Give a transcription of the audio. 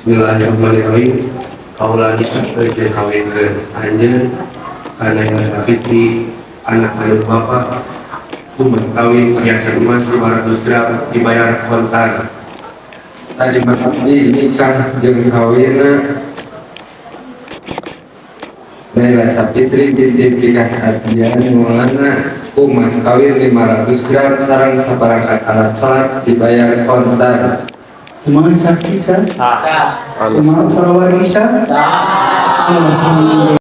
Bismillahirrahmanirrahim. Kaula nikah jeung kawinkeun anjeun ka Naila Sapitri, anak kandung bapak, ku mas kawin perhiasan emas 500 gram dibayar kontan. Tadi mah abdi nikah jeung kawinna Naila Sapitri binti Pikas Ardian Maulana ku mas kawin 500 gram sareng saperangkat alat sholat dibayar kontan. Kumaha, saksi sah? Kumaha para wargi, sah? Alhamdulillah.